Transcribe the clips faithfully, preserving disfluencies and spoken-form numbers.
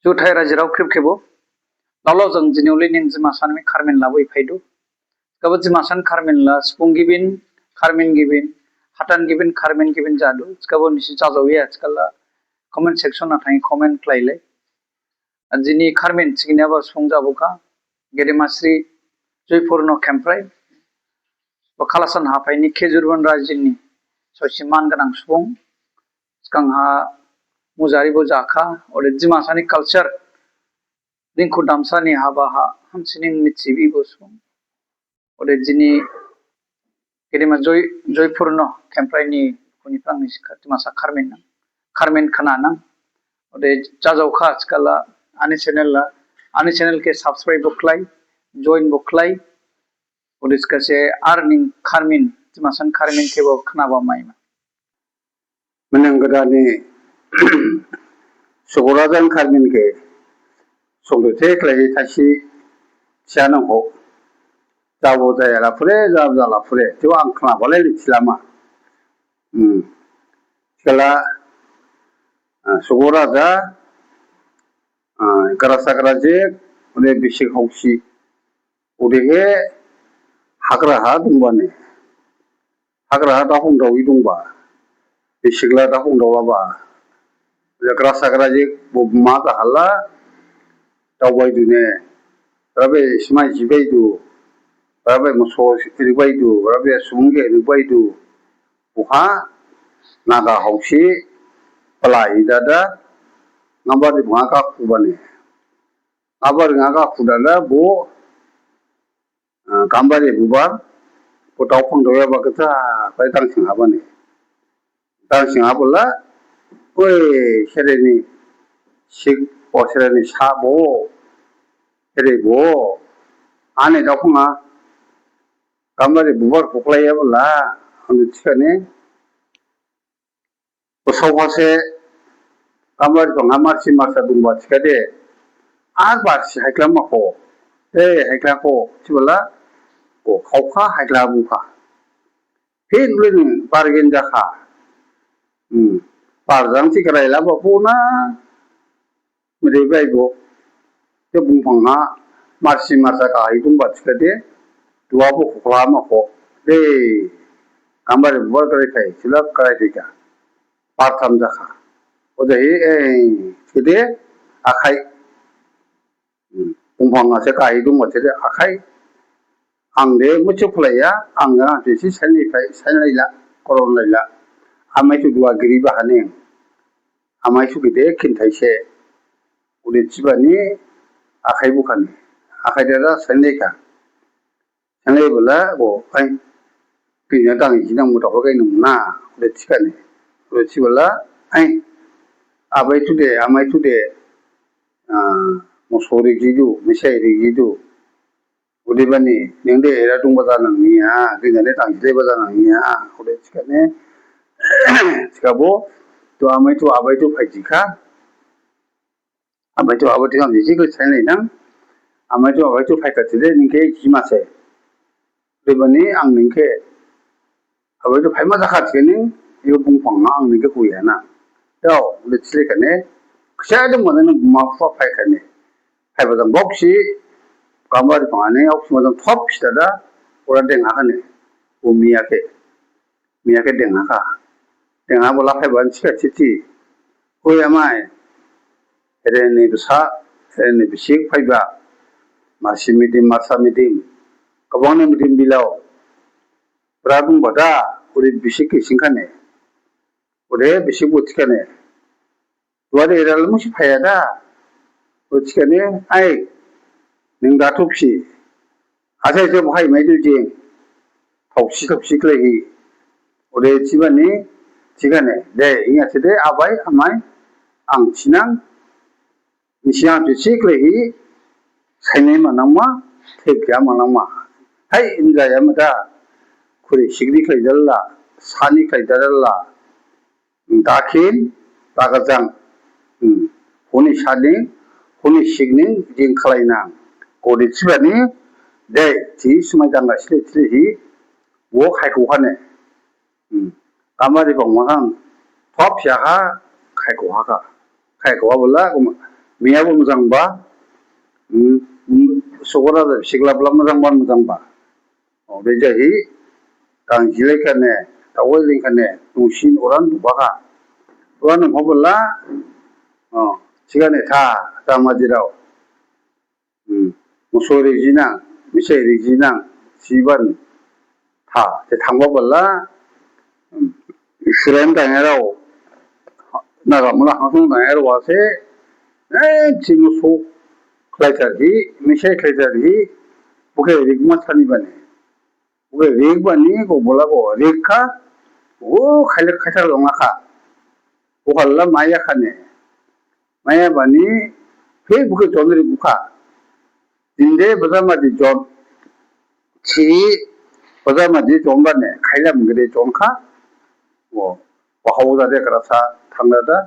Juthai rajirao khrip khebo. Lalo jang jini uli ning Dimasa ni kharmin labu phaidu. Gabo Dimasa ni kharmin la subung gibin, kharmin gibin, hathan gibin, kharmin gibin jadu. Gabo nisi jajaoya thikhala comment section ha thanghi comment khlailai. Jini kharmin thigini aba subung jabukha, Gedema Sri Joypurno Kemprai. Bo Kalasan Haphai ni Khejurban rajini sosi man gnang subung. Sgang ha mujari bo jakha, ode Dimasa ni culture, dingkhu damsa ni haba ha hamsining mithibi bo subung. Ode jini Gedema Joy, Joypurno Kemprai ni khuni phrang ni sikha Dimasa kharmin nang, kharmin khna nang. Ode jajaokha thikhala ani channel la, ani channel khe subscribe bo khlai, join bo khlai. Ode sikha se ar ning kharmin, Dimasa ni kharmin khebo khnaba maima. Mnang gdani Sogora jang kharmin khe songdo the khlai thasi sianang ho. Jabo jaya la phure, jabo jala phure. Thibo ang khnabalai lithilama. Hmm. Thikhala, ah, Sogora ja, ah, Grasa Grajik, ode Bisik Haosi. Odehe hagra ha dongbane. Hagra ha dakhung daohi dongba. Bisik la dakhung daolaba. Ode Grasa Grajik bo buma gahala daobaidu ne. Rabe smai jibaidu. Rabe moso ribaidu. Rabe subung khe ribaidu. Boha Naga Haosi phalai dada. Ngabadi buma gakhubane. Abar nga gakhu dada bo, ah, Gambari bubar, bo daophang daoyaba khe tha, bai dangsing habane. Dangsing habala, oi, sereni sik, o sereni sa bo, sere bo, ani daophang ha, Gambari bubar khuklaiyabala, ani thikhane, Bo saoha se Gambari bang ha marsi marsa dongba thikhade, ar barsi haikhla ma kho, e haikhla kho thibala, bo khaokha haikhla bukha. Phin uli ni bargain jakha. Hmm. Bar jang thi krai la ba bo na. Mede bai bo. Te bungphang ha marsi marsa kha hai dongba thikhade, duha bo khukhla ma kho. De, Gambari bubar krai khai, thila krai thikha. Bar tham jakha. Odehe, eh, thide, akhai. Hmm. Bungphang ha se kha hai dongba thide, akhai. Ang de muchu khlaiya, ang jang thisi sainlai phai, sainlaila, koronlaila. Amai thu duha giri bahane. Amai thu gede khinthai se. Ode thibani akhai bukhane. Akhai dada sainlaikha. Sainlaibala bo ai. Kini dang jinang muda hogai nung na. Ode thikhane. Ode thibala ai. Abai thu de, amai thu de. Ah, mosori jidu, misai ri jidu. Odebani, ning de era dongba janang niya, gini de thangjilaiba janang niya, ode thikhane, thikhabo, to amai to abai to phaijikha, amai to abai to thangjiji khe sainlainang, amai to abai to phaikha thide ning khe jimase. Odebani ang ning khe, Abai to phaima jakha thikhane, ebo bungphang ha ang ning khe huiya na. Yao, ode thilaikhane, khisa dongmane nang buma bupha phaikhane. Phaiba jang boksi, Gambari bang ha ne, oksi ma jang thop sida da, ora dengha khane. O miya khe, miya khe dengha kha. Dengha bola phaiba thikha thithi. Oi amai, ereni bsa, ereni bisik phaiba. Marsi midim, marsa midim. Gabang ni midim bilao. Bra dongba da, ode bisik khe singkhane. Ode bisik bo thikhane. Duha de era la musi phaiya da. Ode thikhane, ai, ning da thopsi. Asa ise bo hai mai du jing. Thopsi, thopsi khlaihi. Ode thibani, thikhane. De, inya thide, abai, amai, ang thinang. Nisi ang thisi khlaihi, sainai ma nangma, thekya ma nangma. Hai, injaya ma da, khuri sikri khlai dalla, sani khlai dalla, dakhin, bagajang, hmm, huni sani, huni sikni, jing khlainang. Ode thibani, dei, thi sumai dangga sile thile hi, wo khaikho khane. Hmm. Gambari bang ma sang, thop siya kha, khaikho ha kha. Khaikho ha bola, guma, Miyabo mojangba, um, um, sogora da siklabla mojangba mojangba. O, bejahi, kang jilai khane, tawai ling khane, nungsin oran dubakha. Oran nungkha bala, o, sikhane tha, tha majirao. Hmm. Muso rijinang, misai rijinang, siban tha, te thangba bala, hmm, Israel dangyarao, naga mula hangsung dangyarao ase, eh, si muso khlaithar hi, misai khlaithar hi, bokhe rigma thani bani. Bokhe rig bani, go bola go rig kha, o khailek khaithar longakha. Bo halla maya khane. Maya bani, he bokhe jonri bukha. Dinde bajamadi jon. Thi bajamadi jon bane, khailam gede jon kha. Bo, bahau jade kara sa thangla da.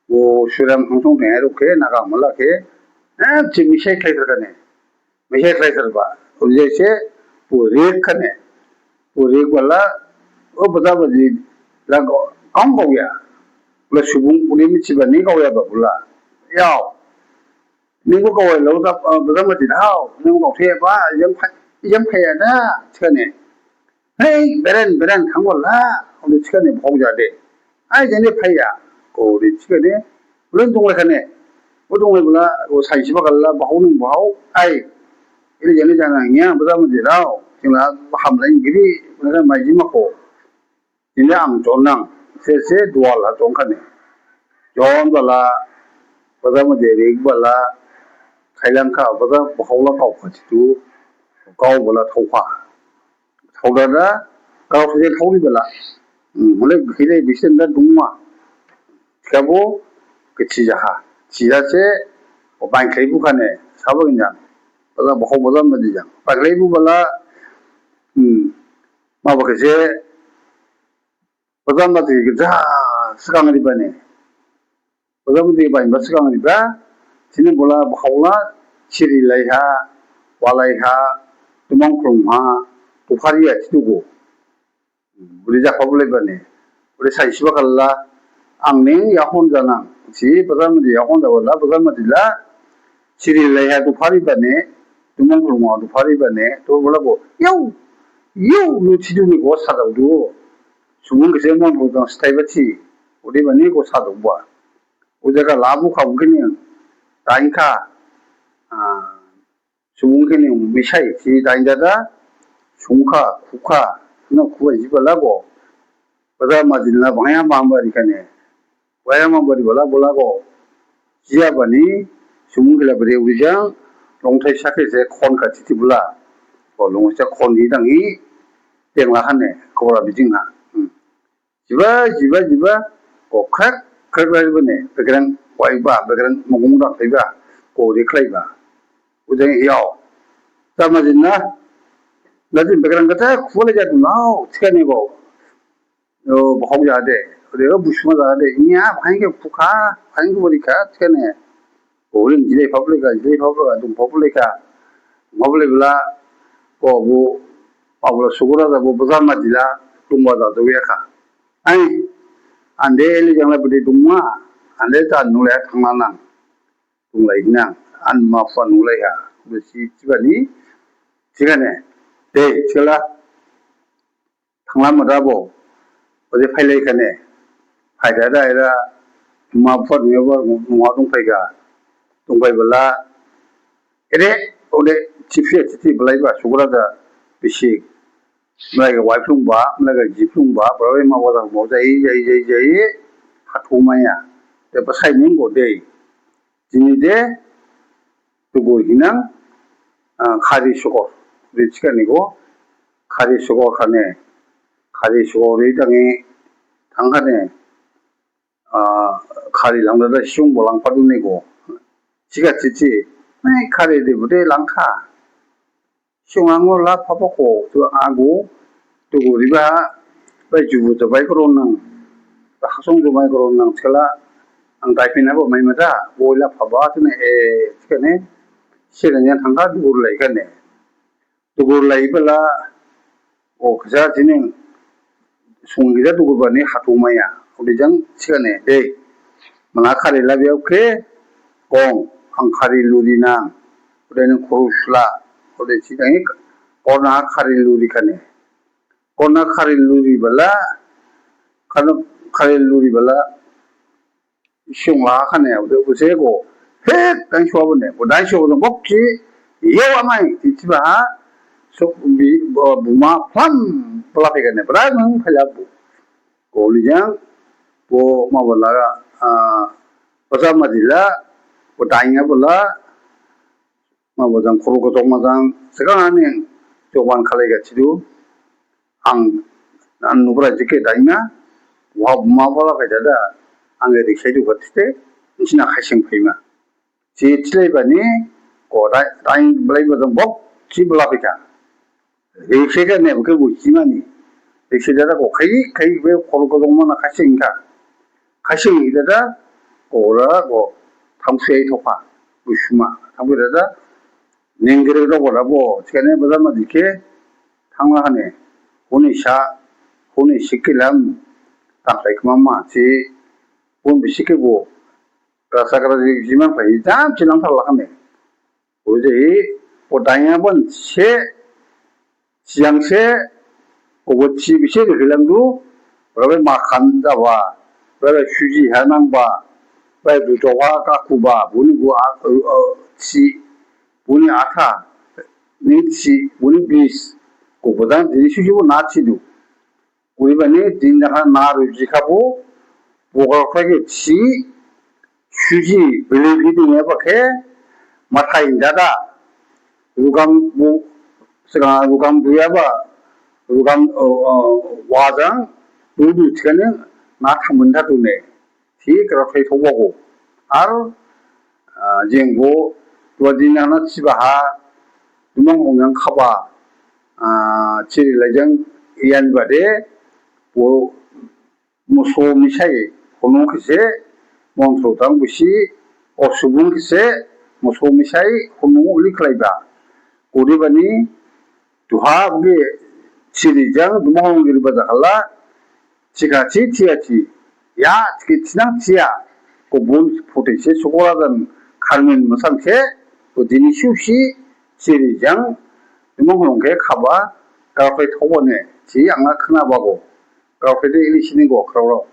Bo Surem hangsung deng rukhe, naga mala khe. Eh, thi misai khlai thar khane. Misai khlai thar ba. Ujai se, bo rig khane. Bo rig bala, o bajamadi la go, kang gauya. Bala subung uni mithi bani gauya ba bala. Yao. Ningbo gawai lo da, ah, bajamadi dao, ningbo gaothe ba, ijang phai, ijang phaiya da, thikhane. Hei, beren, beren, thangwala, ode thikhane, bahau jade. Ai, jane phaiya, ode thikhane, ulen donglai khane. O donglai bala, o saisiba khala, bahau nung bahau, ai. Ili jane jana, ngiya, bajamadi dao, jingla, hamlai giri, bala maijima kho. Dini ang jonnang, se se duha la jongkhane. Jon bala, bajamadi rig bala, khailangkha, baja bahaola gaokha thidu, gao bala thaokha. Thaodada, gao thide thaori bala. Hmm, mole khile bisen da dungma. Thikhabo, khe thijaha. Thijase, o bain khlaibukhane, sabo ginjang. Bala bahao bajamadi jang. Bain khlaibu bala, hmm, Maba khe se, bajamadi khe ja sgang riba ne. Bajamadi khe bainba sgang riba, sini bola bahaola, siri laiha, walaiha, tumang khlumha, tuphariya thidugo. Budi jakha bolaiba ne. Budi saisiba khala, ang ning yahon janang. Si bajamadi yahon jabala, bajamadi la, siri laiha tuphariba ne, tumang khlumha tuphariba ne, to bola bo, yau, yau, lu thidu ni go sadaodu. Subung khe se mon bo jang sthaiba thi, odebani go sadaoba. O jaga labu kha bo khini, dain kha, ah, subung khini misai thi dain dada, sungkha, khukha, no khuba jibala go. Bajamadi la bangya mamba rikhane. Waya mamba ribala bola go. Jiyabani, subung khela bede urijang, longthai sakhe se khon kha thiti bola. Go longthai sa khon hi danghi, tengla hane, khobra bijing ha. Hmm. Jiba, jiba, jiba, go khrek, khrek lariba ne, begreng, waiba, begreng, mugung dak thaiba, go ri khlaiba. Ujang yao. Tama jinna, lajin begreng kata, khole jadu nao, thikhane go. Yo, bahok jade, ode, o, busma jade, inya, bhai khe phukha, bhai khe bori kha, thikhane. Orin jilai phablai kha, jilai phablai kha, dung phablai kha. Phablai bela, ko bo, pabla sugura da bo, bajamadi la, dungba da, do ya kha. Ai, ande eli jangla bede dungma, ande ta nulai thangla nang. Dunglai nang, an ma pha nulai ha. Bo si, sibani, thikhane. De, thikhala. Thangla mada bo, ode phailai khane, phaida da era, ma pha dungya bo, ma dungphai kha, dungphai bela, ede, ode, thiphiya thiti belai ba, sugura da, bisi, mlai ga waiphlung ba, mlai ga jiphlung ba, bela ma wada mo jai, jai, jai, jai, hathu maya, de basai ning go de, Dini de, tugu hinang, ah, khari sukor. Ri thikhane go, khari sukor khane, khari sukor ri dangi thangkhane, ah, khari langdada sung bo langphadu ne go. Thikha thithi, nai khari de bude langkha. Sung ang la phapha kho, tu agu, tugu riba, bai jubu jabai koron nang, hasong jabai koron nang, thikhala, ang daiphin habo mai mada, boi la phaba, tune, e, thikhane, siranya thangkha, dugur lai khane. Dugur lai bela, o, khasa, thining, sung gija dugur bani, hathu maya, ode jang, thikhane, de, mana khari la biao khe, Kong, ang khari luri nang, ode nang khuru sula, ode si nang ik, kona khari luri kane. Kona khari luri bala, kano khari luri bala, sung la kane, ode use ko, hek, dan sua bone, ko dan sua bone, bok si, yau amai, ti si ba ha, so, bi, bo, buma, plam, pala pe kane, bra nang pala bu. Ko lijang, bo ma bala, ah, basa ma dila, bo dainga bala, ma bojang khuru ko tong majang, sekarang ani, joban khalai ga chidu, ang, an nubra jike dainga, wa ma bala ka jada, ang ga riksai du ka tite, nchina khaising phaima. Si thilai bani, ko dai, dai belai bojang bok, si bala pika. Rikse ka ne bukhe buji mani. Rikse dada ko khai, khai be khoro ko dong mana khasing ka. Khasing dada ko ra ko thamsui thopa. Busuma. Thamsui dada. Nengere do ko da bo. Chene bada ma dikhe. Thangla hane. Huni sa. Huni sikilam. Tangkai kmama. Si. Huni bisike bo. Rasa kara ji jiman khai. Jam chilang tharla hane. Ujai, po daiya bon se, siang se, ko bo si bise de hilang du, rabe makan da ba, rabe suji hanang ba, rabe du toha ka ku ba, buni bu a, a, a, si, buni atha, ni si, buni bis, ko bo dan dini suji bo na si du. Odebani din dakha na ruji khabo, bogra khlai khe si, suji, bili bili dong eba khe, mathai dada, rugam bu, sega rugam buyaba, rugam, uh, uh, wajang, rudu thikhane, na thamun dadu ne. Thi kra phai thok bago. Ar, ah, jeng bo, dua din na na thiba ha, dumang hong yang khaba, ah, chiri lajang iyan bade, bo, muso misai, hono kise, mongso tang busi, o subung kise, muso misai, hono uli khlaiba. Odebani, duha bge chiri jang, dumang hong giri bajakhala, Thikha thi thiya thi, ya thikhe thinang thiya, ko bun phote se sokora dan kharmin masang khe, ko dini siusi, siri jang, dumang holong khe khaba, karaothai thobane, thi anga khna bago, karaothai de ili sini go, karaorao.